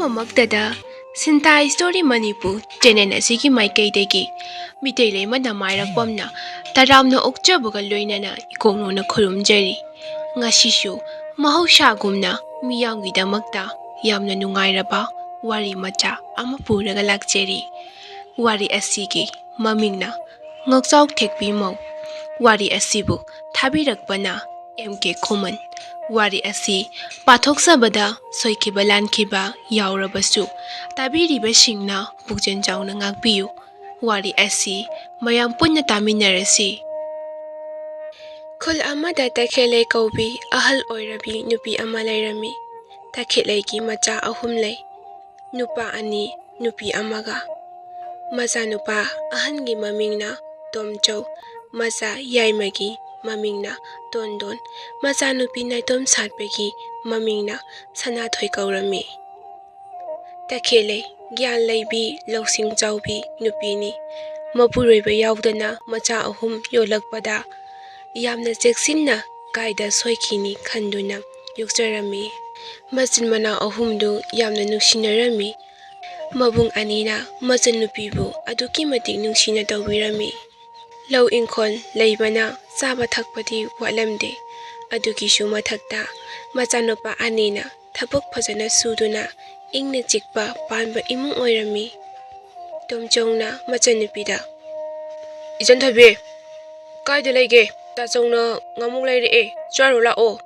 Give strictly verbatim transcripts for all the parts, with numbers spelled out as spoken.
ꯃꯛꯇꯗ ꯁꯤꯟꯊꯥ story Manipur channel ꯑꯁꯤꯒꯤ ꯃꯥꯏꯀꯩꯗꯒꯤ ꯃꯤꯇꯩ ꯂꯩꯃ ꯅꯃꯥꯏꯔꯛꯄꯝꯅ ꯇꯔꯥꯝꯅ ꯑꯣꯛꯆꯕꯒ ꯂꯣꯏꯅꯅ ꯏꯀꯣꯛꯅꯧꯅ ꯈꯨꯔꯨꯝꯖꯔꯤ꯫ ꯉꯁꯤꯁꯨ ꯃꯍꯧꯁꯥꯒꯨꯝꯅ ꯃꯤꯌꯥꯝꯒꯤꯗꯃꯛꯇ ꯌꯥꯝꯅ ꯅꯨꯡꯉꯥꯏꯔꯕ ꯋꯥꯔꯤ ꯃꯆꯥ ꯑꯃ ꯄꯨꯔꯒ ꯂꯥꯛꯆꯔꯤ꯫ ꯋꯥꯔꯤ ꯑꯁꯤꯒꯤ ꯃꯃꯤꯡꯅ ꯉꯛꯆꯥꯎ ꯊꯦꯛꯄꯤ ꯃꯧ꯫ ꯋꯥꯔꯤ ꯑꯁꯤꯕꯨ ꯊꯥꯕꯤꯔꯛꯄꯅ ꯑꯦꯝ ꯀꯦ ꯈꯨꯃꯟ꯫ ꯋꯥꯔꯤ ꯑꯁꯤ ꯄꯥꯊꯣꯛꯆꯕꯗ ꯁꯣꯏꯈꯤꯕ ꯂꯥꯟꯈꯤꯕ ꯌꯥꯎꯔꯕꯁꯨ ꯇꯥꯕꯤꯔꯤꯕꯁꯤꯡꯅ ꯄꯨꯛꯆꯦꯜ ꯆꯥꯎꯅ ꯉꯥꯛꯄꯤꯌꯨ꯫ ꯋꯥꯔꯤ ꯑꯁꯤ ꯃꯌꯥꯝ ꯄꯨꯟꯅ ꯇꯥꯃꯤꯟꯅꯔꯁꯤ꯫ ꯈꯨꯜ ꯑꯃꯗ ꯇꯈꯦꯜꯂꯩ ꯀꯧꯕꯤ ꯑꯍꯜ ꯑꯣꯏꯔꯕꯤ ꯅꯨꯄꯤ ꯑꯃ ꯂꯩꯔꯝꯃꯤ꯫ ꯇꯈꯦꯜꯂꯩꯒꯤ ꯃꯆꯥ ꯑꯍꯨꯝ ꯂꯩ, ꯅꯨꯄꯥ ꯑꯅꯤ, ꯅꯨꯄꯤ ꯑꯃꯒ꯫ ꯃꯆꯥꯅꯨꯄꯥ ꯑꯍꯟꯒꯤ ꯃꯃꯤꯡꯅ ꯇꯣꯝꯆꯧ, ꯃꯆꯥ ꯌꯥꯏꯃꯒꯤ ꯃꯃꯤꯡꯅ ꯇꯣꯟꯗꯣꯟ, ꯃꯆꯥꯅꯨꯄꯤ ꯅꯥꯏꯇꯣꯝ ꯁꯥꯠꯄꯒꯤ ꯃꯃꯤꯡꯅ ꯁꯅꯥꯊꯣꯏ ꯀꯧꯔꯝꯃꯤ꯫ ꯇꯈꯦꯜꯂꯩ ꯒ꯭ꯌꯥꯟ ꯂꯩꯕꯤ, ꯂꯧꯁꯤꯡ ꯆꯥꯎꯕꯤ ꯅꯨꯄꯤꯅꯤ꯫ ꯃꯄꯨꯔꯣꯏꯕ ꯌꯥꯎꯗꯅ ꯃꯆꯥ ꯑꯍꯨꯝ ꯌꯣꯜꯂꯛꯄꯗ ꯌꯥꯝꯅ ꯆꯦꯛꯁꯤꯟꯅ ꯀꯥꯏꯗ ꯁꯣꯏꯈꯤꯅꯤ ꯈꯟꯗꯨꯅ ꯌꯣꯛꯆꯔꯝꯃꯤ꯫ ꯃꯆꯤꯟ ꯃꯅꯥꯎ ꯑꯍꯨꯝꯗꯨ ꯌꯥꯝꯅ ꯅꯨꯡꯁꯤꯅꯔꯝꯃꯤ꯫ ꯃꯕꯨꯡ ꯑꯅꯤꯅ ꯃꯆꯟꯅꯨꯄꯤꯕꯨ ꯑꯗꯨꯛꯀꯤ ꯃꯇꯤꯛ ꯅꯨꯡꯁꯤꯅ ꯇꯧꯕꯤꯔꯝꯃꯤ꯫ ꯂꯧ ꯏꯪꯈꯣꯜ ꯂꯩꯕꯅ ꯆꯥꯕ ꯊꯛꯄꯗꯤ ꯋꯥꯠꯂꯝꯗꯦ꯫ ꯑꯗꯨꯒꯤꯁꯨ ꯃꯊꯛꯇ ꯃꯆꯥꯅꯨꯄꯥ ꯑꯅꯤꯅ ꯊꯕꯛ ꯐꯖꯅ ꯁꯨꯗꯨꯅ ꯏꯪꯅ ꯆꯤꯛꯄ ꯄꯥꯟꯕ ꯏꯃꯨꯡ ꯑꯣꯏꯔꯝꯃꯤ꯫ ꯇꯣꯝꯆꯧꯅ ꯃꯆꯟꯅꯨꯄꯤꯗ, "ꯏꯆꯟ ꯊꯣꯏꯕꯤ, ꯀꯥꯏꯗ ꯂꯩꯒꯦ? ꯇꯥꯆꯧꯅ ꯉꯥꯃꯨꯛ ꯂꯩꯔꯛꯑꯦ, ꯆꯥꯔꯨ ꯂꯥꯛꯑꯣ꯫"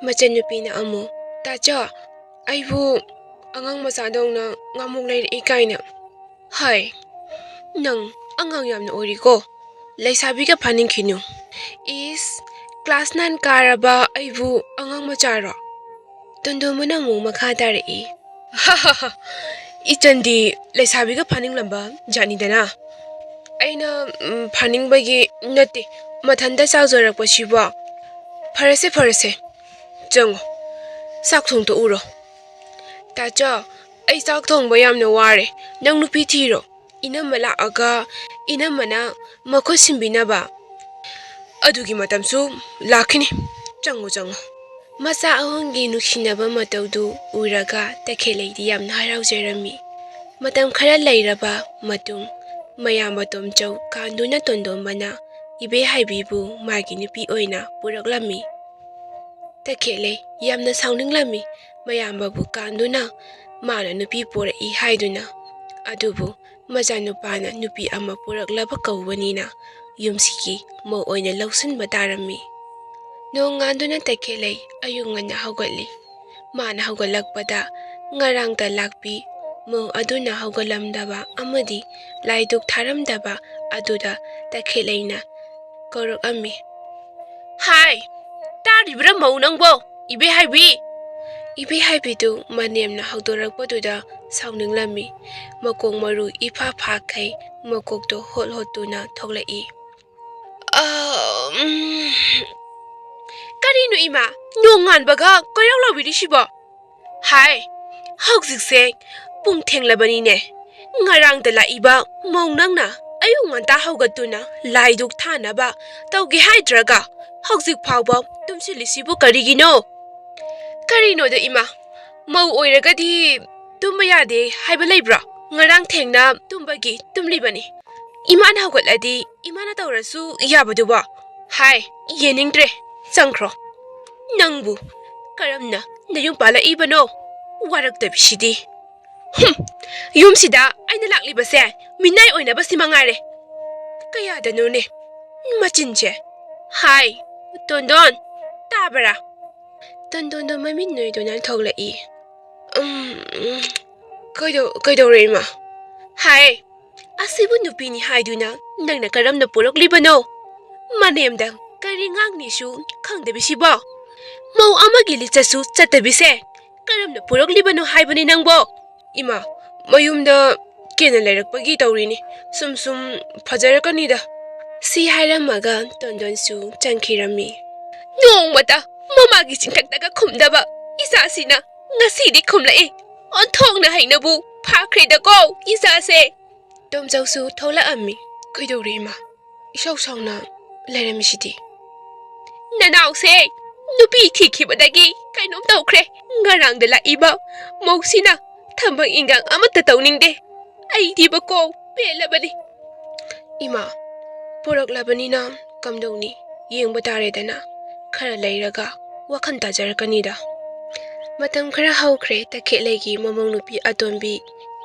ꯃꯆꯟꯅꯨꯄꯤꯅ ꯑꯃꯨꯛ, "ꯇꯥꯆꯧ, ꯑꯩꯕꯨ ꯑꯉꯥꯡ ꯃꯆꯥꯗꯧꯅ ꯉꯥꯃꯨꯛ ꯂꯩꯔꯛꯏ ꯀꯥꯏꯅ꯫ ꯍꯥꯏ, ꯅꯪ ꯑꯉꯥꯡ ꯌꯥꯝꯅ ꯑꯣꯏꯔꯤꯀꯣ, ꯂꯩꯁꯥꯕꯤꯒ ꯐꯥꯅꯤꯡꯈꯤꯅꯨ꯫" "ꯏꯁ, ꯀ꯭ꯂꯥꯁ ꯅꯥꯏꯟ ꯀꯥꯔꯕ ꯑꯩꯕꯨ ꯑꯉꯥꯡ ꯃꯆꯥꯔꯣ?" ꯇꯣꯟꯗꯣꯟꯕꯅ ꯑꯃꯨꯛ ꯃꯈꯥ ꯇꯥꯔꯛꯏ꯫ "ꯏꯆꯟꯗꯤ ꯂꯩꯁꯥꯕꯤꯒ ꯐꯥꯅꯤꯡꯂꯝꯕ ꯖꯥꯠꯅꯤꯗꯅ꯫ ꯑꯩꯅ, ꯎꯝ, ꯐꯥꯅꯤꯡꯕꯒꯤ ꯅꯠꯇꯦ, ꯃꯊꯟꯇ ꯆꯥꯎꯖꯔꯛꯄꯁꯤꯕꯣ꯫ ꯐꯔꯦꯁꯦ, ꯐꯔꯦꯁꯦ, ꯆꯪꯉꯣ, ꯆꯥꯛ ꯊꯣꯡꯗꯣꯛꯎꯔꯣ꯫" "ꯇꯥꯆꯧ, ꯑꯩ ꯆꯥꯛ ꯊꯣꯡꯕ ꯌꯥꯝꯅ ꯋꯥꯔꯦ, ꯅꯪ ꯅꯨꯄꯤ ꯊꯤꯔꯣ꯫ ꯏꯅꯝꯃ ꯂꯥꯛꯑꯒ ꯏꯅꯝꯃꯅ ꯃꯈꯨꯠ ꯁꯤꯟꯕꯤꯅꯕ꯫ ꯑꯗꯨꯒꯤ ꯃꯇꯝꯁꯨ ꯂꯥꯛꯈꯤꯅꯤ꯫ ꯆꯪꯉꯨ, ꯆꯪꯉꯨ꯫" ꯃꯆꯥ ꯑꯍꯨꯝꯒꯤ ꯅꯨꯡꯁꯤꯅꯕ ꯃꯇꯧꯗꯨ ꯎꯔꯒ ꯇꯈꯦꯜꯂꯩꯗꯤ ꯌꯥꯝꯅ ꯍꯔꯥꯎꯖꯔꯝꯃꯤ꯫ ꯃꯇꯝ ꯈꯔ ꯂꯩꯔꯕ ꯃꯇꯨꯡ, ꯃꯌꯥꯝꯕ ꯇꯣꯝꯆꯧ ꯀꯥꯟꯗꯨꯅ ꯇꯣꯟꯗꯣꯝꯕꯅ ꯏꯕꯦꯍꯥꯏꯕꯤꯕꯨ ꯃꯥꯒꯤ ꯅꯨꯄꯤ ꯑꯣꯏꯅ ꯄꯨꯔꯛꯂꯝꯃꯤ꯫ ꯇꯈꯦꯜꯂꯩ ꯌꯥꯝꯅ ꯁꯥꯎꯅꯤꯡꯂꯝꯃꯤ꯫ ꯃꯌꯥꯝꯕꯕꯨ ꯀꯥꯟꯗꯨꯅ ꯃꯥꯅ ꯅꯨꯄꯤ ꯄꯨꯔꯛꯏ ꯍꯥꯏꯗꯨꯅ꯫ ꯑꯗꯨꯕꯨ ꯃꯆꯥꯅꯨꯄꯥꯅ ꯅꯨꯄꯤ ꯑꯃ ꯄꯨꯔꯛꯂꯕ ꯀꯧꯕꯅꯤꯅ ꯌꯨꯝꯁꯤꯒꯤ ꯃꯧ ꯑꯣꯏꯅ ꯂꯧꯁꯤꯟꯕ ꯇꯥꯔꯝꯃꯤ꯫ ꯅꯣꯡꯉꯥꯟꯗꯨꯅ ꯇꯈꯦꯜꯂꯩ ꯑꯌꯨꯛ ꯉꯟꯅ ꯍꯧꯒꯠꯂꯤ꯫ ꯃꯥꯅ ꯍꯧꯒꯠꯂꯛꯄꯗ ꯉꯔꯥꯡꯇ ꯂꯥꯛꯄꯤ ꯃꯧ ꯑꯗꯨꯅ ꯍꯧꯒꯠꯂꯝꯗꯕ ꯑꯃꯗꯤ ꯂꯥꯏꯗꯨꯛ ꯊꯥꯔꯝꯗꯕ ꯑꯗꯨꯗ ꯇꯈꯦꯜꯂꯩꯅ ꯀꯧꯔꯛꯑꯝꯃꯤ꯫ "ꯍꯥꯏ, ꯇꯥꯔꯤꯕ꯭ꯔꯥ ꯃꯧ ꯅꯪꯕꯣ? ꯏꯕꯦꯍꯥꯏꯕꯤ!" ꯏꯕꯦꯍꯥꯏꯕꯤꯗꯨ ꯃꯅꯦꯝꯅ ꯍꯧꯗꯣꯔꯛꯄꯗꯨꯗ ꯁꯥꯎꯅꯤꯡꯂꯝꯃꯤ꯫ ꯃꯀꯣꯛ ꯃꯔꯨ ꯏꯐꯥ ꯐꯥꯈꯩ ꯃꯀꯣꯛꯇꯣ ꯍꯣꯠ ꯍꯣꯠꯇꯨꯅ ꯊꯣꯛꯂꯛꯏ꯫ "ꯑ, ꯎꯝ, ꯀꯔꯤꯅꯣ ꯏꯃꯥ? ꯅꯣꯡꯉꯥꯟꯕꯒ ꯀꯣꯏꯔꯥꯎ ꯂꯥꯎꯕꯤꯔꯤꯁꯤꯕꯣ?" "ꯍꯥꯏ, ꯍꯧꯖꯤꯛꯁꯦ ꯄꯨꯡ ꯊꯦꯡꯂꯕꯅꯤꯅꯦ꯫ ꯉꯔꯥꯡꯗ ꯂꯥꯛꯏꯕ ꯃꯧ ꯅꯪꯅ ꯑꯌꯨꯛ ꯉꯟꯇꯥ ꯍꯧꯒꯠꯇꯨꯅ ꯂꯥꯏꯗꯨꯛ ꯊꯥꯅꯕ ꯇꯧꯒꯦ ꯍꯥꯏꯗ꯭ꯔꯒ ꯍꯧꯖꯤꯛ ꯐꯥꯎꯕ ꯇꯨꯝꯁꯤꯜꯂꯤꯁꯤꯕꯨ ꯀꯔꯤꯒꯤꯅꯣ?" "ꯀꯔꯤꯅꯣꯗ ꯏꯃꯥ, ꯃꯧ ꯑꯣꯏꯔꯒꯗꯤ ꯇꯨꯝꯕ ꯌꯥꯗꯦ ꯍꯥꯏꯕ ꯂꯩꯕ꯭ꯔꯣ? ꯉꯔꯥꯡ ꯊꯦꯡꯅ ꯇꯨꯝꯕꯒꯤ ꯇꯨꯝꯂꯤꯕꯅꯤ꯫ ꯏꯃꯥꯅ ꯍꯧꯒꯠꯂꯗꯤ ꯏꯃꯥꯅ ꯇꯧꯔꯁꯨ ꯌꯥꯕꯗꯨꯕꯣ? ꯍꯥꯏ, ꯌꯦꯡꯅꯤꯡꯗ꯭ꯔꯦ, ꯆꯪꯈ꯭ꯔꯣ꯫ ꯅꯪꯕꯨ ꯀꯔꯝꯅ ꯅꯌꯨꯝ ꯄꯥꯜꯂꯛꯏꯕꯅꯣ? ꯋꯥꯔꯛꯇꯕꯤꯁꯤꯗꯤ꯫ ꯍꯨꯝ, ꯌꯨꯝꯁꯤꯗ ꯑꯩꯅ ꯂꯥꯛꯂꯤꯕꯁꯦ ꯃꯤꯅꯥꯏ ꯑꯣꯏꯅꯕꯁꯤ ꯃꯉꯥꯏꯔꯦ꯫ ꯀꯌꯥꯗꯅꯣꯅꯦ ꯃꯆꯤꯟꯁꯦ? ꯍꯥꯏ, ꯇꯣꯟꯗꯣꯟ, ꯇꯥꯕ꯭ꯔꯥ?" ꯇꯣꯟꯗꯣꯟꯗꯣ ꯃꯃꯤꯠ ꯅꯣꯏꯗꯨꯅ ꯊꯣꯛꯂꯛꯏ꯫ "ꯎꯝ, ꯀꯩꯗꯧ-, ꯀꯩꯗꯧꯔꯦ ꯏꯃꯥ?" ꯍꯥꯏ, "ꯑꯁꯤꯕꯨ ꯅꯨꯄꯤꯅꯤ ꯍꯥꯏꯗꯨꯅ ꯅꯪꯅ ꯀꯔꯝꯅ ꯄꯨꯔꯛꯂꯤꯕꯅꯣ? ꯃꯅꯦꯝꯗ ꯀꯔꯤ ꯉꯥꯡꯅꯤꯁꯨ ꯈꯪꯗꯕꯤꯁꯤꯕꯣ? ꯃꯧ ꯑꯃꯒꯤ ꯂꯤꯆꯠꯁꯨ ꯆꯠꯇꯕꯤꯁꯦ ꯀꯔꯝꯅ ꯄꯨꯔꯛꯂꯤꯕꯅꯣ ꯍꯥꯏꯕꯅꯤ ꯅꯪꯕꯣ?" "ꯏꯃꯥ, ꯃꯌꯨꯝꯗ ꯀꯦꯟꯅ ꯂꯩꯔꯛꯄꯒꯤ ꯇꯧꯔꯤꯅꯤ꯫ ꯁꯨꯝ ꯁꯨꯝ ꯐꯖꯔꯛꯀꯅꯤꯗ꯫" ꯁꯤ ꯍꯥꯏꯔꯝꯃꯒ ꯇꯣꯟꯗꯣꯟꯁꯨ ꯆꯪꯈꯤꯔꯝꯃꯤ꯫ "ꯅꯣꯡꯃꯇ ꯃꯃꯥꯒꯤ ꯆꯤꯡꯊꯛꯇꯒ ꯈꯨꯝꯗꯕ ꯏꯆꯥꯁꯤꯅ ꯉꯁꯤꯗꯤ ꯈꯨꯝꯂꯛꯏ꯫ ꯑꯣꯟꯊꯣꯛꯅ ꯍꯩꯅꯕꯨ ꯐꯥꯈ꯭ꯔꯦꯗꯀꯣ ꯏꯆꯥꯁꯦ꯫" ꯇꯣꯝꯆꯧꯁꯨ ꯊꯣꯛꯂꯛꯑꯝꯃꯤ꯫ "ꯀꯩꯗꯧꯔꯦ ꯏꯃꯥ? ꯏꯁꯥꯎ ꯁꯥꯎꯅ ꯂꯩꯔꯝꯃꯤꯁꯤꯗꯤ?" "ꯅꯅꯥꯎꯁꯦ ꯅꯨꯄꯤ ꯊꯤꯈꯤꯕꯗꯒꯤ ꯀꯩꯅꯣꯝ ꯇꯧꯈ꯭ꯔꯦ꯫ ꯉꯔꯥꯡꯗ ꯂꯥꯛꯏꯕ ꯃꯧꯁꯤꯅ ꯊꯕꯛ ꯏꯟꯈꯥꯡ ꯑꯃꯠꯇ ꯇꯧꯅꯤꯡꯗꯦ꯫ ꯑꯩꯗꯤꯕꯀꯣ ꯄꯦꯜꯂꯕꯅꯤ꯫ ꯏꯃꯥ, ꯄꯨꯔꯛꯂꯕꯅꯤꯅ ꯀꯝꯗꯧꯅꯤ? ꯌꯦꯡꯕ ꯇꯥꯔꯦꯗꯅ꯫ ꯈꯔ ꯂꯩꯔꯒ ꯋꯥꯈꯜ ꯇꯥꯖꯔꯛꯀꯅꯤꯗ꯫ ꯃꯇꯝ ꯈꯔ ꯍꯧꯈ꯭ꯔꯦ꯫ ꯇꯈꯦꯠꯂꯩꯒꯤ ꯃꯃꯧ ꯅꯨꯄꯤ ꯑꯇꯣꯝꯕꯤ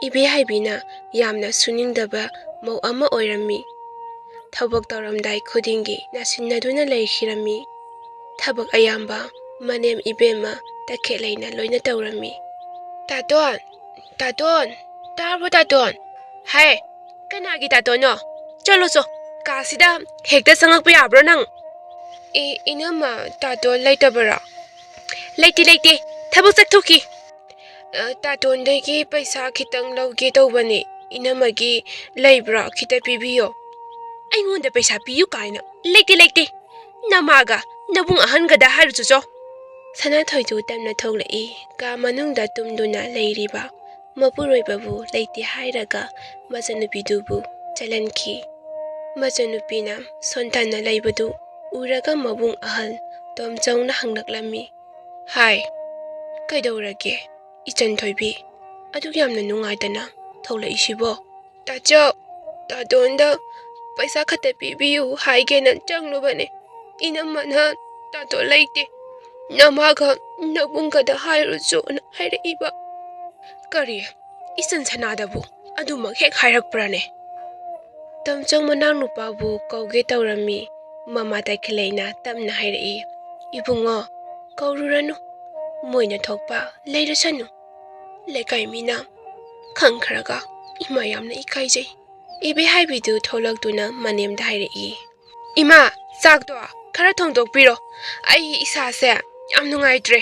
ꯏꯕꯦꯍꯥꯏꯕꯤꯅ ꯌꯥꯝꯅ ꯁꯨꯅꯤꯡꯗꯕ ꯃꯧ ꯑꯃ ꯑꯣꯏꯔꯝꯃꯤ꯫ ꯊꯕꯛ ꯇꯧꯔꯝꯗꯥꯏ ꯈꯨꯗꯤꯡꯒꯤ ꯅꯥꯁꯤꯟꯅꯗꯨꯅ ꯂꯩꯈꯤꯔꯝꯃꯤ꯫ ꯊꯕꯛ ꯑꯌꯥꯝꯕ ꯃꯅꯦꯝ ꯏꯕꯦꯝꯃ ꯇꯈꯦꯠꯂꯩꯅ ꯂꯣꯏꯅ ꯇꯧꯔꯝꯃꯤ꯫ "ꯇꯥꯇꯣꯟ, ꯇꯥꯇꯣꯟ, ꯇꯥꯔꯕꯣ ꯇꯥꯇꯣꯟ?" "ꯍꯥꯏ, ꯀꯅꯥꯒꯤ ꯇꯥꯇꯣꯟꯅꯣ? ꯆꯠꯂꯣ ꯆꯣ, ꯀꯥꯁꯤꯗ ꯍꯦꯛꯇ ꯆꯪꯉꯛꯄ ꯌꯥꯕ꯭ꯔꯣ ꯅꯪ?" "ꯑꯦ, ꯏꯅꯝꯃ, ꯇꯥꯇꯣꯟ ꯂꯩꯇꯕꯔꯣ?" "ꯂꯩꯇꯦ, ꯂꯩꯇꯦ, ꯊꯕꯛ ꯆꯠꯊꯣꯛꯈꯤ꯫" "ꯑ, ꯇꯥꯇꯣꯟꯗꯒꯤ ꯄꯩꯁꯥ ꯈꯤꯇꯪ ꯂꯧꯒꯦ ꯇꯧꯕꯅꯦ, ꯏꯅꯝꯃꯒꯤ ꯂꯩꯕ꯭ꯔꯥ? ꯈꯤꯇ ꯄꯤꯕꯤꯌꯣ꯫" "ꯑꯩꯉꯣꯟꯗ ꯄꯩꯁꯥ ꯄꯤꯌꯨ ꯀꯥꯏꯅ? ꯂꯩꯇꯦ, ꯂꯩꯇꯦ꯫ ꯅꯃꯥꯒ ꯅꯕꯨꯡ ꯑꯍꯟꯒꯗ ꯍꯥꯏꯔꯨꯆꯣ ꯆꯣ꯫" ꯁꯅꯥꯊꯣꯏꯗꯨ ꯇꯞꯅ ꯊꯣꯛꯂꯛꯏ꯫ ꯀꯥ ꯃꯅꯨꯡꯗ ꯇꯨꯝꯗꯨꯅ ꯂꯩꯔꯤꯕ ꯃꯄꯨꯔꯣꯏꯕꯕꯨ ꯂꯩꯇꯦ ꯍꯥꯏꯔꯒ ꯃꯆꯟꯅꯨꯄꯤꯗꯨꯕꯨ ꯆꯠꯍꯟꯈꯤ꯫ ꯃꯆꯟꯅꯨꯄꯤꯅ ꯁꯣꯟꯊꯅ ꯂꯩꯕꯗꯨ ꯎꯔꯒ ꯃꯕꯨꯡ ꯑꯍꯜ ꯇꯣꯝꯆꯧꯅ ꯍꯪꯂꯛꯂꯝꯃꯤ꯫ "ꯍꯥꯏ, ꯀꯩꯗꯧꯔꯒꯦ ꯏꯆꯟ ꯊꯣꯏꯕꯤ? ꯑꯗꯨꯛ ꯌꯥꯝꯅ ꯅꯨꯡꯉꯥꯏꯇꯅ ꯊꯣꯛꯂꯛꯏꯁꯤꯕꯣ?" "ꯇꯥꯆꯧ, ꯇꯥꯇꯣꯟꯗ ꯄꯩꯁꯥ ꯈꯛꯇ ꯄꯤꯕꯤꯌꯨ ꯍꯥꯏꯒꯦꯅ ꯆꯪꯂꯨꯕꯅꯦ꯫ ꯏꯅꯝꯃꯅ ꯇꯥꯇꯣꯟ ꯂꯩꯇꯦ, ꯅꯃꯥꯒ ꯅꯕꯨꯡꯒꯗ ꯍꯥꯏꯔꯨꯆꯣꯅ ꯍꯥꯏꯔꯛꯏꯕ꯫" "ꯀꯔꯤ? ꯏꯆꯟ ꯁꯅꯥꯗꯕꯨ ꯑꯗꯨꯃꯛ ꯍꯦꯛ ꯍꯥꯏꯔꯛꯄ꯭ꯔꯥꯅꯦ?" ꯇꯣꯝꯆꯧ ꯃꯅꯥꯎꯅꯨꯄꯥꯕꯨ ꯀꯧꯒꯦ ꯇꯧꯔꯝꯃꯤ꯫ ꯃꯃꯥ ꯇꯈꯦꯜꯂꯩꯅ ꯇꯞꯅ ꯍꯥꯏꯔꯛꯏ, "ꯏꯕꯨꯡꯉꯣ, ꯀꯧꯔꯨꯔꯅꯨ꯫ ꯃꯣꯏꯅ ꯊꯣꯛꯄ ꯂꯩꯔꯁꯅꯨ꯫ ꯂꯩꯀꯥꯏ ꯃꯤꯅ ꯈꯪꯈ꯭ꯔꯒ ꯏꯃꯥ ꯌꯥꯝꯅ ꯏꯀꯥꯏꯖꯩ꯫" ꯏꯕꯦꯍꯥꯏꯕꯤꯗꯨ ꯊꯣꯛꯂꯛꯇꯨꯅ ꯃꯅꯦꯝꯗ ꯍꯥꯏꯔꯛꯏ, "ꯏꯃꯥ, ꯆꯥꯛꯇꯣ ꯈꯔ ꯊꯣꯡꯗꯣꯛꯄꯤꯔꯣ꯫ ꯑꯩ ꯏꯁꯥꯁꯦ ꯌꯥꯝ ꯅꯨꯡꯉꯥꯏꯇ꯭ꯔꯦ꯫"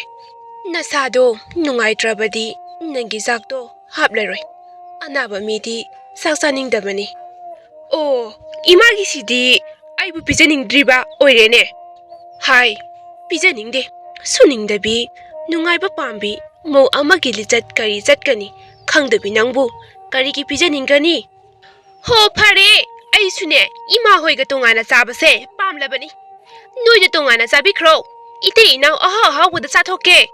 "ꯅꯁꯥꯗꯣ ꯅꯨꯡꯉꯥꯏꯇ꯭ꯔꯕꯗꯤ ꯅꯪꯒꯤ ꯆꯥꯛꯇꯣ ꯍꯥꯞꯂꯔꯣꯏ꯫ ꯑꯅꯥꯕ ꯃꯤꯗꯤ ꯆꯥꯛ ꯆꯥꯅꯤꯡꯗꯕꯅꯤ꯫" "ꯑꯣ, ꯏꯃꯥꯒꯤꯁꯤꯗꯤ ꯑꯩꯕꯨ ꯄꯤꯖꯅꯤꯡꯗ꯭ꯔꯤꯕ ꯑꯣꯏꯔꯦꯅꯦ꯫" "ꯍꯥꯏ, ꯄꯤꯖꯅꯤꯡꯗꯦ, ꯁꯨꯅꯤꯡꯗꯕꯤ, ꯅꯨꯡꯉꯥꯏꯕ ꯄꯥꯝꯕꯤ ꯃꯧ ꯑꯃꯒꯤ ꯂꯤꯆꯠ ꯀꯔꯤ ꯆꯠꯀꯅꯤ ꯈꯪꯗꯕꯤ ꯅꯪꯕꯨ ꯀꯔꯤꯒꯤ ꯄꯤꯖꯅꯤꯡꯒꯅꯤ?" "ꯍꯣ, ꯐꯔꯦ, ꯑꯩꯁꯨꯅꯦ ꯏꯃꯥ ꯍꯣꯏꯒ ꯇꯣꯉꯥꯟꯅ ꯆꯥꯕꯁꯦ ꯄꯥꯝꯂꯕꯅꯤ꯫ ꯅꯣꯏꯗ ꯇꯣꯉꯥꯟꯅ ꯆꯥꯕꯤꯈ꯭ꯔꯣ꯫ ꯏꯇꯩ ꯏꯅꯥꯎ ꯑꯍꯥꯎ ꯑꯍꯥꯎꯕꯗ ꯆꯥꯊꯣꯛꯀꯦ꯫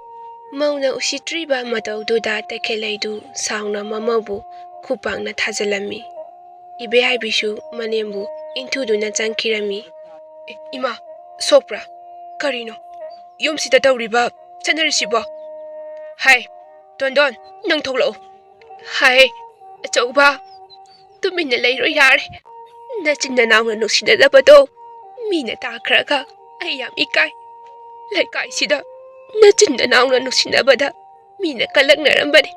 ꯃꯧꯅ ꯎꯁꯤꯠꯇ꯭ꯔꯤꯕ ꯃꯇꯧꯗꯨꯗ ꯇꯈꯦꯜꯂꯩꯗꯨ ꯁꯥꯎꯅ ꯃꯃꯧꯕꯨ ꯈꯨꯄꯥꯛꯅ ꯊꯥꯖꯤꯜꯂꯝꯃꯤ꯫ ꯏꯕꯦꯍꯥꯏꯕꯤꯁꯨ ꯃꯅꯦꯝꯕꯨ ꯏꯟꯊꯨꯗꯨꯅ ꯆꯪꯈꯤꯔꯝꯃꯤ꯫ "ꯑꯦ, ꯏꯃꯥ, ꯁꯣꯛꯄ꯭ꯔꯥ? ꯀꯔꯤꯅꯣ ꯌꯨꯝꯁꯤꯗ ꯇꯧꯔꯤꯕ, ꯆꯠꯅꯔꯤꯁꯤꯕꯣ? ꯍꯥꯏ, ꯇꯣꯟꯗꯣꯟ, ꯅꯪ ꯊꯣꯛꯂꯛꯑꯣ꯫" "ꯍꯥꯏ, ꯑꯆꯧꯕ, ꯇꯨꯃꯤꯟꯅ ꯂꯩꯔꯣ ꯌꯥꯔꯦ꯫ ꯅꯆꯤꯟ ꯅꯅꯥꯎꯅ ꯅꯨꯡꯁꯤꯅꯗꯕꯗꯣ ꯃꯤꯅ ꯇꯥꯈ꯭ꯔꯒ ꯑꯩ ꯌꯥꯝ ꯏꯀꯥꯏ꯫ ꯂꯩꯀꯥꯏꯁꯤꯗ ꯅꯆꯤꯟ ꯅꯅꯥꯎꯅ ꯅꯨꯡꯁꯤꯅꯕꯗ ꯃꯤꯅ ꯀꯜꯂꯛꯅꯔꯝꯕꯅꯤ꯫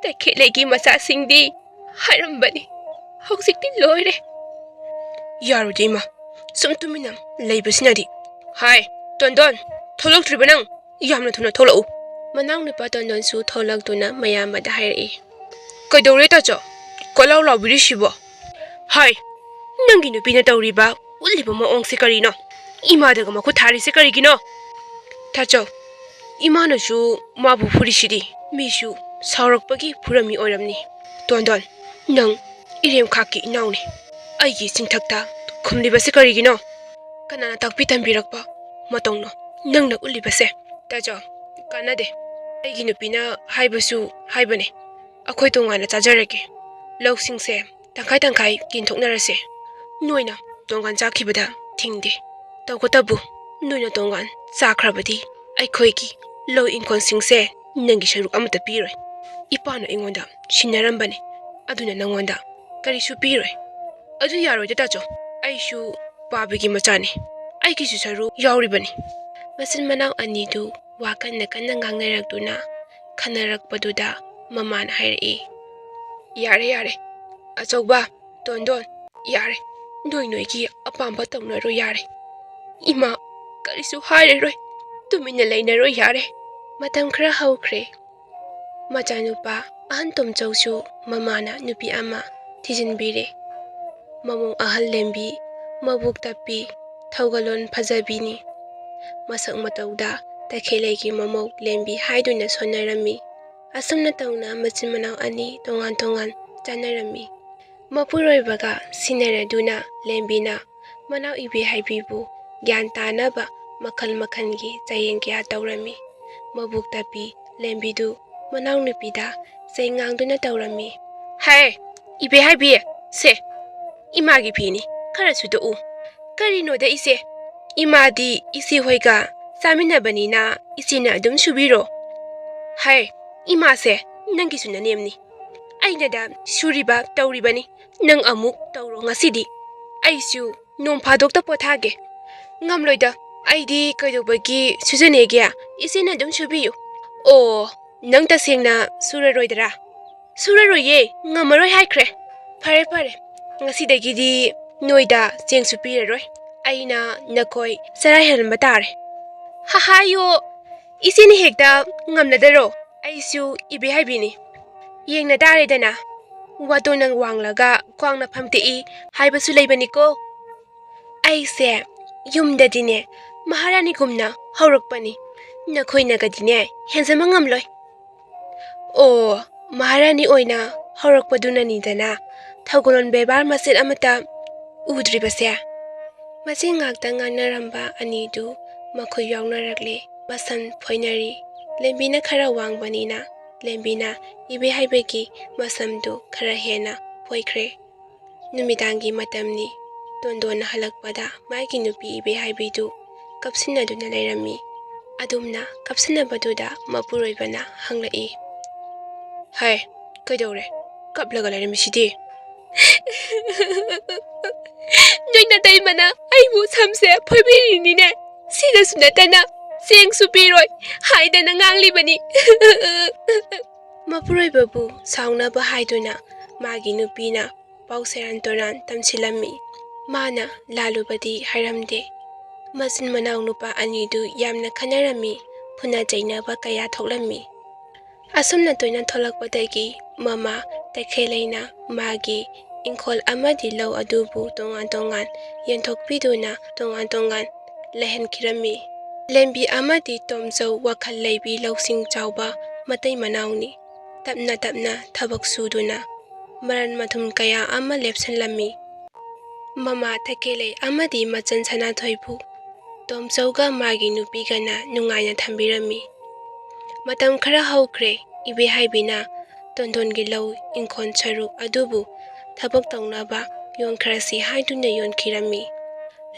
ꯇꯈꯦꯜꯂꯩꯒꯤ ꯃꯆꯥꯁꯤꯡꯗꯤ ꯍꯥꯏꯔꯝꯕꯅꯤ꯫ ꯍꯧꯖꯤꯛꯇꯤ ꯂꯣꯏꯔꯦ꯫" "ꯌꯥꯔꯣꯏꯗ ꯏꯃꯥ, ꯁꯨꯝ ꯇꯨꯃꯤꯟꯅ ꯂꯩꯕꯁꯤꯅꯗꯤ꯫ ꯍꯥꯏ, ꯇꯣꯟꯗꯣꯟ, ꯊꯣꯛꯂꯛꯇ꯭ꯔꯤꯕ ꯅꯪ? ꯌꯥꯝꯅ ꯊꯨꯅ ꯊꯣꯛꯂꯛꯎ꯫" ꯃꯅꯥꯎꯅꯨꯄꯥ ꯇꯣꯟꯗꯣꯟꯁꯨ ꯊꯣꯛꯂꯛꯇꯨꯅ ꯃꯌꯥꯝꯕꯗ ꯍꯥꯏꯔꯛꯏ꯫ "ꯀꯩꯗꯧꯔꯦ ꯇꯥꯆꯧ? ꯀꯣꯏꯂꯥꯎ ꯂꯥꯎꯕꯤꯔꯤꯁꯤꯕꯣ? ꯍꯥꯏ, ꯅꯪꯒꯤ ꯅꯨꯄꯤꯅ ꯇꯧꯔꯤꯕ, ꯎꯠꯂꯤꯕ ꯃꯑꯣꯡꯁꯦ ꯀꯔꯤꯅꯣ? ꯏꯃꯥꯗꯒ ꯃꯈꯨꯠ ꯊꯥꯔꯤꯁꯦ ꯀꯔꯤꯒꯤꯅꯣ?" "ꯇꯥꯆꯧ, ꯏꯃꯥꯅꯁꯨ ꯃꯥꯕꯨ ꯐꯨꯔꯤꯁꯤꯗꯤ꯫ ꯃꯤꯁꯨ ꯁꯥꯎꯔꯛꯄꯒꯤ ꯐꯨꯔꯝꯃꯤ ꯑꯣꯏꯔꯝꯅꯤ꯫ ꯇꯣꯟꯗꯣꯟ, ꯅꯪ ꯏꯔꯦꯝꯈꯥꯛꯀꯤ ꯏꯅꯥꯎꯅꯤ꯫ ꯑꯩꯒꯤ ꯆꯤꯟꯊꯛꯇ ꯈꯨꯝꯂꯤꯕꯁꯤ ꯀꯔꯤꯒꯤꯅꯣ? ꯀꯅꯥꯅ ꯇꯥꯛꯄꯤ ꯇꯝꯕꯤꯔꯛꯄ ꯃꯇꯧꯅꯣ ꯅꯪꯅ ꯎꯠꯂꯤꯕꯁꯦ?" "ꯇꯥꯆꯧ, ꯀꯥꯟꯅꯗꯦ꯫ ꯑꯩꯒꯤ ꯅꯨꯄꯤꯅ ꯍꯥꯏꯕꯁꯨ ꯍꯥꯏꯕꯅꯦ꯫ ꯑꯩꯈꯣꯏ ꯇꯣꯉꯥꯟꯅ ꯆꯥꯖꯔꯒꯦ꯫ ꯂꯧꯁꯤꯡꯁꯦ ꯇꯪꯈꯥꯏ ꯇꯪꯈꯥꯏ ꯌꯦꯟꯊꯣꯛꯅꯔꯁꯦ꯫ ꯅꯣꯏꯅ ꯇꯣꯉꯥꯟ ꯆꯥꯈꯤꯕꯗ ꯊꯤꯡꯗꯦ꯫ ꯇꯧꯕꯇꯕꯨ ꯅꯣꯏꯅ ꯇꯣꯉꯥꯟ ꯆꯥꯈ꯭ꯔꯕꯗꯤ ꯑꯩꯈꯣꯏꯒꯤ ꯂꯧ ꯏꯪꯈꯣꯜꯁꯤꯡꯁꯦ ꯅꯪꯒꯤ ꯁꯔꯨꯛ ꯑꯃꯠꯇ ꯄꯤꯔꯣꯏ꯫ ꯏꯄꯥꯅ ꯑꯩꯉꯣꯟꯗ ꯁꯤꯟꯅꯔꯝꯕꯅꯦ, ꯑꯗꯨꯅ ꯅꯪꯉꯣꯟꯗ ꯀꯔꯤꯁꯨ ꯄꯤꯔꯣꯏ꯫" "ꯑꯗꯨ ꯌꯥꯔꯣꯏꯗ ꯇꯥꯆꯧ, ꯑꯩꯁꯨ ꯄꯥꯕꯒꯤ ꯃꯆꯥꯅꯤ, ꯑꯩꯒꯤꯁꯨ ꯁꯔꯨꯛ ꯌꯥꯎꯔꯤꯕꯅꯤ꯫" ꯃꯆꯤꯟ ꯃꯅꯥꯎ ꯑꯅꯤꯗꯨ ꯋꯥ ꯀꯟꯅ ꯀꯟꯅ ꯉꯥꯡꯅꯔꯛꯇꯨꯅ ꯈꯟꯅꯔꯛꯄꯗꯨꯗ ꯃꯃꯥꯅ ꯍꯥꯏꯔꯛꯏ꯫ "ꯌꯥꯔꯦ, ꯌꯥꯔꯦ, ꯑꯆꯧꯕ, ꯇꯣꯟꯗꯣꯟ, ꯌꯥꯔꯦ, ꯅꯣꯏ ꯅꯣꯏꯒꯤ ꯑꯄꯥꯝꯕ ꯇꯧꯅꯔꯣ ꯌꯥꯔꯦ꯫ ꯏꯃꯥ ꯀꯔꯤꯁꯨ ꯍꯥꯏꯔꯔꯣꯏ, ꯇꯨꯃꯤꯟꯅ ꯂꯩꯅꯔꯣ ꯌꯥꯔꯦ꯫" ꯃꯇꯝ ꯈꯔ ꯍꯧꯈ꯭ꯔꯦ꯫ ꯃꯆꯥꯅꯨꯄꯥ ꯑꯍꯟ ꯇꯣꯝꯆꯧꯁꯨ ꯃꯃꯥꯅ ꯅꯨꯄꯤ ꯑꯃ ꯊꯤꯖꯤꯟꯕꯤꯔꯦ꯫ ꯃꯃꯧ ꯑꯍꯜ ꯂꯦꯝꯕꯤ, ꯃꯕꯨꯛ ꯇꯞꯄꯤ, ꯊꯧꯒꯜꯂꯣꯟ ꯐꯖꯕꯤꯅꯤ꯫ ꯃꯁꯛ ꯃꯇꯧꯗ ꯇꯈꯦꯜꯂꯩꯒꯤ ꯃꯃꯧ ꯂꯦꯝꯕꯤ ꯍꯥꯏꯗꯨꯅ ꯁꯣꯟꯅꯔꯝꯃꯤ꯫ ꯑꯁꯨꯝꯅ ꯇꯧꯅ ꯃꯆꯤꯟ ꯃꯅꯥꯎ ꯑꯅꯤ ꯇꯣꯉꯥꯟ ꯇꯣꯉꯥꯟ ꯆꯥꯟꯅꯔꯝꯃꯤ꯫ ꯃꯄꯨꯔꯣꯏꯕꯒ ꯁꯤꯟꯅꯔꯗꯨꯅ ꯂꯦꯝꯕꯤꯅ ꯃꯅꯥꯎ ꯏꯕꯦꯍꯥꯏꯕꯤꯕꯨ ꯒ꯭ꯌꯥꯟ ꯇꯥꯅꯕ ꯃꯈꯜ ꯃꯈꯜꯒꯤ ꯆꯌꯦꯡ ꯀꯌꯥ ꯇꯧꯔꯝꯃꯤ꯫ ꯃꯕꯨꯛ ꯇꯞꯄꯤ ꯂꯦꯝꯕꯤꯗꯨ ꯃꯅꯥꯎꯅꯨꯄꯤꯗ ꯆꯩ ꯉꯥꯡꯗꯨꯅ ꯇꯧꯔꯝꯃꯤ꯫ "ꯍꯦ, ꯏꯕꯦ ꯍꯥꯏꯕꯤ, ꯁꯦ, ꯏꯃꯥꯒꯤ ꯐꯤꯅꯤ, ꯈꯔ ꯁꯨꯗꯣꯛꯎ꯫" "ꯀꯔꯤꯅꯣꯗ ꯏꯆꯦ, ꯏꯃꯥꯗꯤ ꯏꯆꯦ ꯍꯣꯏꯒ ꯆꯥꯃꯤꯟꯅꯕꯅꯤꯅ ꯏꯆꯦꯅ ꯑꯗꯨꯝ ꯁꯨꯕꯤꯔꯣ꯫" "ꯍꯦ, ꯏꯃꯥꯁꯦ ꯅꯪꯒꯤꯁꯨ ꯅꯅꯦꯝꯅꯤ꯫ ꯑꯩꯅꯗ ꯁꯨꯔꯤꯕ ꯇꯧꯔꯤꯕꯅꯤ, ꯅꯪ ꯑꯃꯨꯛ ꯇꯧꯔꯣ ꯉꯁꯤꯗꯤ꯫ ꯑꯩꯁꯨ ꯅꯣꯡ ꯐꯥꯗꯣꯛꯇ ꯄꯣꯊꯥꯒꯦ꯫" "ꯉꯝꯂꯣꯏꯗ, ꯑꯩꯗꯤ ꯀꯩꯗꯧꯕꯒꯤ ꯁꯨꯖꯅꯦꯒꯦ? ꯏꯆꯦꯅ ꯑꯗꯨꯝ ꯁꯨꯕꯤꯌꯨ꯫" "ꯑꯣ, ꯅꯪ ꯇꯁꯦꯡꯅ ꯁꯨꯔꯔꯣꯏꯗꯔꯥ?" "ꯁꯨꯔꯔꯣꯏꯌꯦ, ꯉꯝꯃꯔꯣꯏ ꯍꯥꯏꯈ꯭ꯔꯦ꯫" "ꯐꯔꯦ ꯐꯔꯦ, ꯉꯁꯤꯗꯒꯤꯗꯤ ꯅꯣꯏꯗ ꯆꯦꯡꯁꯨ ꯄꯤꯔꯔꯣꯏ꯫ ꯑꯩꯅ ꯅꯈꯣꯏ ꯆꯔꯥ ꯍꯦꯜꯍꯟꯕ ꯇꯥꯔꯦ꯫" "ꯍꯍꯥꯌꯣ, ꯏꯆꯦꯅ ꯍꯦꯛꯇ ꯉꯝꯂꯗꯔꯣ? ꯑꯩꯁꯨ ꯏꯕꯦ ꯍꯥꯏꯕꯤꯅꯤ꯫ ꯌꯦꯡꯅ ꯇꯥꯔꯦꯗꯅ, ꯋꯥꯇꯣꯟꯅ ꯋꯥꯡꯂꯒ ꯈ꯭ꯋꯥꯡꯅ ꯐꯝꯇꯦꯛꯏ ꯍꯥꯏꯕꯁꯨ ꯂꯩꯕꯅꯤꯀꯣ꯫ ꯑꯩꯁꯦ ꯌꯨꯝꯗꯗꯤꯅꯦ ꯃꯍꯥꯔꯥꯅꯤꯒꯨꯝꯅ ꯍꯧꯔꯛꯄꯅꯤ, ꯅꯈꯣꯏꯅꯒꯗꯤꯅꯦ ꯍꯦꯟꯖꯟꯕ ꯉꯝꯂꯣꯏ꯫" "ꯑꯣ, ꯃꯍꯥꯔꯥꯅꯤ ꯑꯣꯏꯅ ꯍꯧꯔꯛꯄꯗꯨꯅꯅꯤꯗꯅ ꯊꯧꯒꯜꯂꯣꯟ ꯕꯦꯕꯥꯔ ꯃꯆꯦꯠ ꯑꯃꯠꯇ ꯎꯗ꯭ꯔꯤꯕꯁꯦ꯫" ꯃꯆꯤꯟ ꯉꯥꯛꯇ ꯉꯥꯡꯅꯔꯝꯕ ꯑꯅꯤꯗꯨ ꯃꯈꯣꯏ ꯌꯥꯎꯅꯔꯛꯂꯦ꯫ ꯃꯁꯝ ꯐꯣꯏꯅꯔꯤ꯫ ꯂꯦꯝꯕꯤꯅ ꯈꯔ ꯋꯥꯡꯕꯅꯤꯅ ꯂꯦꯝꯕꯤꯅ ꯏꯕꯦ ꯍꯥꯏꯕꯒꯤ ꯃꯁꯝꯗꯨ ꯈꯔ ꯍꯦꯟꯅ ꯐꯣꯏꯈ꯭ꯔꯦ꯫ ꯅꯨꯃꯤꯗꯥꯡꯒꯤ ꯃꯇꯝꯅꯤ꯫ ꯇꯣꯟꯗꯣꯟꯅ ꯍꯜꯂꯛꯄꯗ ꯃꯥꯒꯤ ꯅꯨꯄꯤ ꯏꯕꯦ ꯍꯥꯏꯕꯤꯗꯨ ꯀꯞꯁꯤꯟꯅꯗꯨꯅ ꯂꯩꯔꯝꯃꯤ꯫ ꯑꯗꯨꯝꯅ ꯀꯞꯁꯤꯟꯅꯕꯗꯨꯗ ꯃꯄꯨꯔꯣꯏꯕꯅ ꯍꯪꯂꯛꯏ, "ꯍꯥꯏ, ꯀꯩꯗꯧꯔꯦ? ꯀꯞꯂꯒ ꯂꯩꯔꯝꯃꯤꯁꯤꯗꯤ?" "ꯅꯣꯏ ꯅꯇꯩꯃꯅ ꯑꯩꯕꯨ ꯁꯝꯁꯦ ꯐꯣꯏꯕꯤꯔꯤꯅꯤꯅꯦ꯫ ꯁꯤꯗꯁꯨ ꯅꯠꯇꯅ ꯆꯦꯡꯁꯨ ꯄꯤꯔꯣꯏ ꯍꯥꯏꯗꯅ ꯉꯥꯡꯂꯤꯕꯅꯤ꯫" ꯃꯄꯨꯔꯣꯏꯕꯕꯨ ꯁꯥꯎꯅꯕ ꯍꯥꯏꯗꯨꯅ ꯃꯥꯒꯤ ꯅꯨꯄꯤꯅ ꯄꯥꯎ ꯁꯦꯔꯥꯟ ꯇꯨꯔꯥꯟ ꯇꯝꯁꯤꯜꯂꯝꯃꯤ꯫ ꯃꯥꯅ ꯂꯥꯜꯂꯨꯕꯗꯤ ꯍꯥꯏꯔꯝꯗꯦ꯫ ꯃꯆꯤꯟ ꯃꯅꯥꯎ ꯅꯨꯄꯥ ꯑꯅꯤꯗꯨ ꯌꯥꯝꯅ ꯈꯟꯅꯔꯝꯃꯤ꯫ ꯐꯨꯅ ꯆꯩꯅꯕ ꯀꯌꯥ ꯊꯣꯛꯂꯝꯃꯤ꯫ ꯑꯁꯨꯝꯅ ꯇꯣꯏꯅ ꯊꯣꯛꯂꯛꯄꯗꯒꯤ ꯃꯃꯥ ꯇꯈꯦꯜꯂꯩꯅ ꯃꯥꯒꯤ ꯏꯪꯈꯣꯜ ꯑꯃꯗꯤ ꯂꯧ ꯑꯗꯨꯕꯨ ꯇꯣꯉꯥꯟ ꯇꯣꯉꯥꯟ ꯌꯦꯟꯊꯣꯛꯄꯤꯗꯨꯅ ꯇꯣꯉꯥꯟ ꯇꯣꯉꯥꯟ ꯂꯩꯍꯟꯈꯤꯔꯝꯃꯤ꯫ ꯂꯦꯝꯕꯤ ꯑꯃꯗꯤ ꯇꯣꯝꯆꯧ ꯋꯥꯈꯜ ꯂꯩꯕꯤ ꯂꯧꯁꯤꯡ ꯆꯥꯎꯕ ꯃꯇꯩ ꯃꯅꯥꯎꯅꯤ꯫ ꯇꯞꯅ ꯇꯞꯅ ꯊꯕꯛ ꯁꯨꯗꯨꯅ ꯃꯔꯟ ꯃꯊꯨꯝ ꯀꯌꯥ ꯑꯃ ꯂꯦꯞꯁꯤꯜꯂꯝꯃꯤ꯫ ꯃꯃꯥ ꯇꯈꯦꯜꯂꯩ ꯑꯃꯗꯤ ꯃꯆꯟ ꯁꯅꯥꯊꯣꯏꯕꯨ ꯇꯣꯝꯆꯧꯒ ꯃꯥꯒꯤ ꯅꯨꯄꯤꯒꯅ ꯅꯨꯡꯉꯥꯏꯅ ꯊꯝꯕꯤꯔꯝꯃꯤ꯫ ꯃꯇꯝ ꯈꯔ ꯍꯧꯈ꯭ꯔꯦ, ꯏꯕꯦꯍꯥꯏꯕꯤꯅ ꯇꯣꯟꯗꯣꯟꯒꯤ ꯂꯧ ꯏꯪꯈꯣꯜ ꯁꯔꯨꯛ ꯑꯗꯨꯕꯨ ꯊꯕꯛ ꯇꯧꯅꯕ ꯌꯣꯟꯈ꯭ꯔꯁꯤ ꯍꯥꯏꯗꯨꯅ ꯌꯣꯟꯈꯤꯔꯝꯃꯤ꯫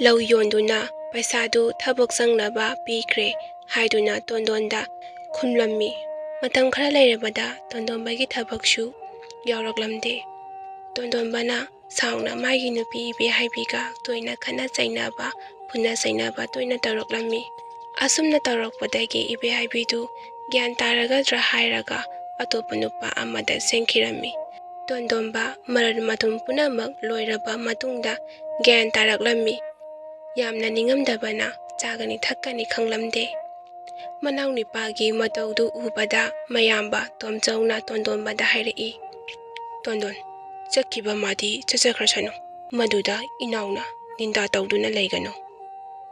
ꯂꯧ ꯌꯣꯟꯗꯨꯅ ꯄꯩꯁꯥꯗꯨ ꯊꯕꯛ ꯆꯪꯅꯕ ꯄꯤꯈ꯭ꯔꯦ ꯍꯥꯏꯗꯨꯅ ꯇꯣꯟꯗꯣꯟꯗ ꯈꯨꯝꯂꯝꯃꯤ꯫ ꯃꯇꯝ ꯈꯔ ꯂꯩꯔꯕꯗ ꯇꯣꯟꯗꯣꯟꯕꯒꯤ ꯊꯕꯛꯁꯨ ꯌꯥꯎꯔꯛꯂꯝꯗꯦ꯫ ꯇꯣꯟꯗꯣꯟꯕꯅ ꯁꯥꯎꯅ ꯃꯥꯒꯤ ꯅꯨꯄꯤ ꯏꯕꯦꯍꯥꯏꯕꯤꯒ ꯇꯣꯏꯅ ꯈꯠꯅ ꯆꯩꯅꯕ, ꯐꯨꯅ ꯆꯩꯅꯕ ꯇꯣꯏꯅ ꯇꯧꯔꯛꯂꯝꯃꯤ꯫ ꯑꯁꯨꯝꯅ ꯇꯧꯔꯛꯄꯗꯒꯤ ꯏꯕꯦꯍꯥꯏꯕꯤꯗꯨ ꯒ꯭ꯌꯥꯟ ꯇꯥꯔꯒꯗ꯭ꯔꯥ ꯍꯥꯏꯔꯒ ꯑꯇꯣꯞꯄ ꯅꯨꯄꯥ ꯑꯃꯗ ꯆꯦꯟꯈꯤꯔꯝꯃꯤ꯫ ꯇꯣꯟꯗꯣꯟꯕ ꯃꯔꯜ ꯃꯊꯨꯝ ꯄꯨꯝꯅꯃꯛ ꯂꯣꯏꯔꯕ ꯃꯇꯨꯡꯗ ꯒ꯭ꯌꯥꯟ ꯇꯥꯔꯛꯂꯝꯃꯤ꯫ ꯌꯥꯝꯅ ꯅꯤꯡꯉꯝꯗꯕꯅ ꯆꯥꯒꯅꯤ ꯊꯛꯀꯅꯤ ꯈꯪꯂꯝꯗꯦ꯫ ꯃꯅꯥꯎꯅꯤꯄꯥꯒꯤ ꯃꯇꯧꯗꯨ ꯎꯕꯗ ꯃꯌꯥꯝꯕ ꯇꯣꯝꯆꯧꯅ ꯇꯣꯟꯗꯣꯟꯕꯗ ꯍꯥꯏꯔꯛꯏ, "ꯇꯣꯟꯗꯣꯟ, ꯆꯠꯈꯤꯕ ꯃꯥꯗꯤ ꯆꯠꯆꯈ꯭ꯔꯁꯅꯨ꯫ ꯃꯗꯨꯗ ꯏꯅꯥꯎꯅ ꯅꯤꯟꯗꯥ ꯇꯧꯗꯨꯅ ꯂꯩꯒꯅꯨ꯫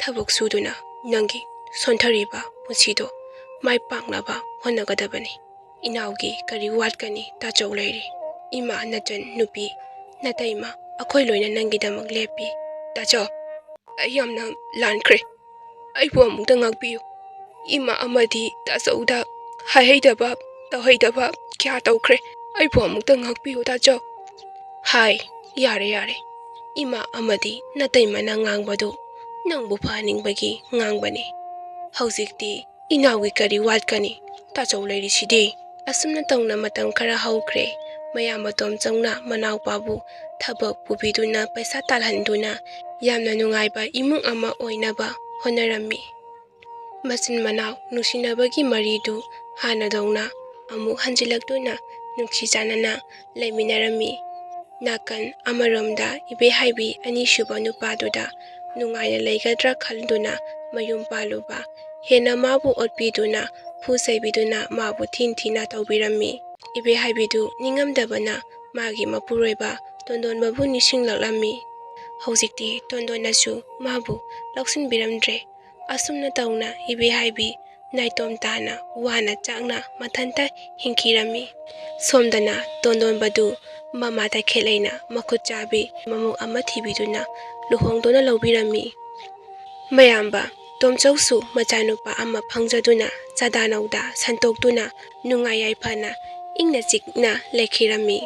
ꯊꯕꯛ ꯁꯨꯗꯨꯅ ꯅꯪꯒꯤ ꯁꯣꯟꯊꯔꯤꯕ ꯄꯨꯟꯁꯤꯗꯣ ꯃꯥꯏ ꯄꯥꯛꯅꯕ ꯍꯣꯠꯅꯒꯗꯕꯅꯤ꯫ ꯏꯅꯥꯎꯒꯤ ꯀꯔꯤ ꯋꯥꯠꯀꯅꯤ? ꯇꯥꯆꯧ ꯂꯩꯔꯤ꯫ ꯏꯃꯥ, ꯅꯆꯟ ꯅꯨꯄꯤ, ꯅꯇꯩꯃ, ꯑꯩꯈꯣꯏ ꯂꯣꯏꯅ ꯅꯪꯒꯤꯗꯃꯛ ꯂꯦꯞꯄꯤ꯫ ꯇꯥꯆꯧ, ꯑꯩ ꯌꯥꯝꯅ ꯂꯥꯟꯈ꯭ꯔꯦ꯫ ꯑꯩꯕꯨ ꯑꯃꯨꯛꯇ ꯉꯥꯛꯄꯤꯌꯨ꯫ ꯏꯃꯥ ꯑꯃꯗꯤ ꯇꯥꯆꯧꯗ ꯍꯥꯏꯍꯩꯗꯕ, ꯇꯧꯍꯩꯗꯕ ꯀꯌꯥ ꯇꯧꯈ꯭ꯔꯦ꯫ ꯑꯩꯕꯨ ꯑꯃꯨꯛꯇ ꯉꯥꯛꯄꯤꯌꯨ, ꯇꯥꯆꯧ꯫" "ꯍꯥꯏ, ꯌꯥꯔꯦ, ꯌꯥꯔꯦ꯫ ꯏꯃꯥ ꯑꯃꯗꯤ ꯅꯇꯩꯃꯅ ꯉꯥꯡꯕꯗꯨ ꯅꯪꯕꯨ ꯐꯍꯟꯅꯤꯡꯕꯒꯤ ꯉꯥꯡꯕꯅꯤ꯫ ꯍꯧꯖꯤꯛꯇꯤ ꯏꯅꯥꯎꯒꯤ ꯀꯔꯤ ꯋꯥꯠꯀꯅꯤ? ꯇꯥꯆꯧ ꯂꯩꯔꯤꯁꯤꯗꯤ꯫" ꯑꯁꯨꯝꯅ ꯇꯧꯅ ꯃꯇꯝ ꯈꯔ ꯍꯧꯈ꯭ꯔꯦ꯫ ꯃꯌꯥꯝꯕ ꯇꯣꯝꯆꯧꯅ ꯃꯅꯥꯎꯄꯥꯕꯨ ꯊꯕꯛ ꯄꯨꯕꯤꯗꯨꯅ ꯄꯩꯁꯥ ꯇꯥꯜꯍꯟꯗꯨꯅ ꯌꯥꯝꯅ ꯅꯨꯡꯉꯥꯏꯕ ꯏꯃꯨꯡ ꯑꯃ ꯑꯣꯏꯅꯕ ꯍꯣꯠꯅꯔꯝꯃꯤ꯫ ꯃꯆꯤꯟ ꯃꯅꯥꯎ ꯅꯨꯡꯁꯤꯅꯕꯒꯤ ꯃꯔꯤꯗꯨ ꯍꯥꯟꯅꯗꯧꯅ ꯑꯃꯨꯛ ꯍꯟꯖꯤꯜꯂꯛꯇꯨꯅ ꯅꯨꯡꯁꯤ ꯆꯥꯟꯅꯅ ꯂꯩꯃꯤꯟꯅꯔꯝꯃꯤ꯫ ꯅꯥꯀꯟ ꯑꯃꯔꯣꯝꯗ ꯏꯕꯦꯍꯥꯏꯕꯤ ꯑꯅꯤꯁꯨꯕ ꯅꯨꯄꯥꯗꯨꯗ ꯅꯨꯡꯉꯥꯏꯅ ꯂꯩꯒꯗ꯭ꯔꯥ ꯈꯟꯗꯨꯅ ꯃꯌꯨꯝ ꯄꯥꯜꯂꯨꯕ, ꯍꯦꯟꯅ ꯃꯥꯕꯨ ꯑꯣꯠꯄꯤꯗꯨꯅ, ꯐꯨ ꯆꯩꯕꯤꯗꯨꯅ ꯃꯥꯕꯨ ꯊꯤꯟ ꯊꯤꯅ ꯇꯧꯕꯤꯔꯝꯃꯤ꯫ ꯏꯕꯦꯍꯥꯏꯕꯤꯗꯨ ꯅꯤꯡꯉꯝꯗꯕꯅ ꯃꯥꯒꯤ ꯃꯄꯨꯔꯣꯏꯕ ꯇꯣꯟꯗꯣꯟꯕꯕꯨ ꯅꯤꯡꯁꯤꯡꯂꯛꯂꯝꯃꯤ꯫ ꯍꯧꯖꯤꯛꯇꯤ ꯇꯣꯟꯗꯣꯟꯅꯁꯨ ꯃꯥꯕꯨ ꯂꯧꯁꯤꯟꯕꯤꯔꯝꯗ꯭ꯔꯦ꯫ ꯑꯁꯨꯝꯅ ꯇꯧꯅ ꯏꯕꯦꯍꯥꯏꯕꯤ ꯅꯥꯏꯇꯣꯝ ꯇꯥꯅ ꯋꯥꯅ ꯆꯥꯛꯅ ꯃꯊꯟꯇ ꯍꯤꯡꯈꯤꯔꯝꯃꯤ꯫ ꯁꯣꯝꯗꯅ ꯇꯣꯟꯗꯣꯟꯕꯗꯨ ꯃꯃꯥ ꯇꯈꯦꯜꯂꯩꯅ ꯃꯈꯨꯠ ꯆꯥꯕꯤ ꯃꯃꯧ ꯑꯃ ꯊꯤꯕꯤꯗꯨꯅ ꯂꯨꯍꯣꯡꯗꯨꯅ ꯂꯧꯕꯤꯔꯝꯃꯤ꯫ ꯃꯌꯥꯝꯕ ꯇꯣꯝꯆꯧꯁꯨ ꯃꯆꯥꯅꯨꯄꯥ ꯑꯃ ꯐꯪꯖꯗꯨꯅ ꯆꯥꯗꯥ ꯅꯧꯗꯥ ꯁꯟꯇꯣꯛꯇꯨꯅ ꯅꯨꯡꯉꯥꯏ ꯌꯥꯏꯐꯅ ꯏꯪꯅ ꯆꯤꯛꯅ ꯂꯩꯈꯤꯔꯝꯃꯤ꯫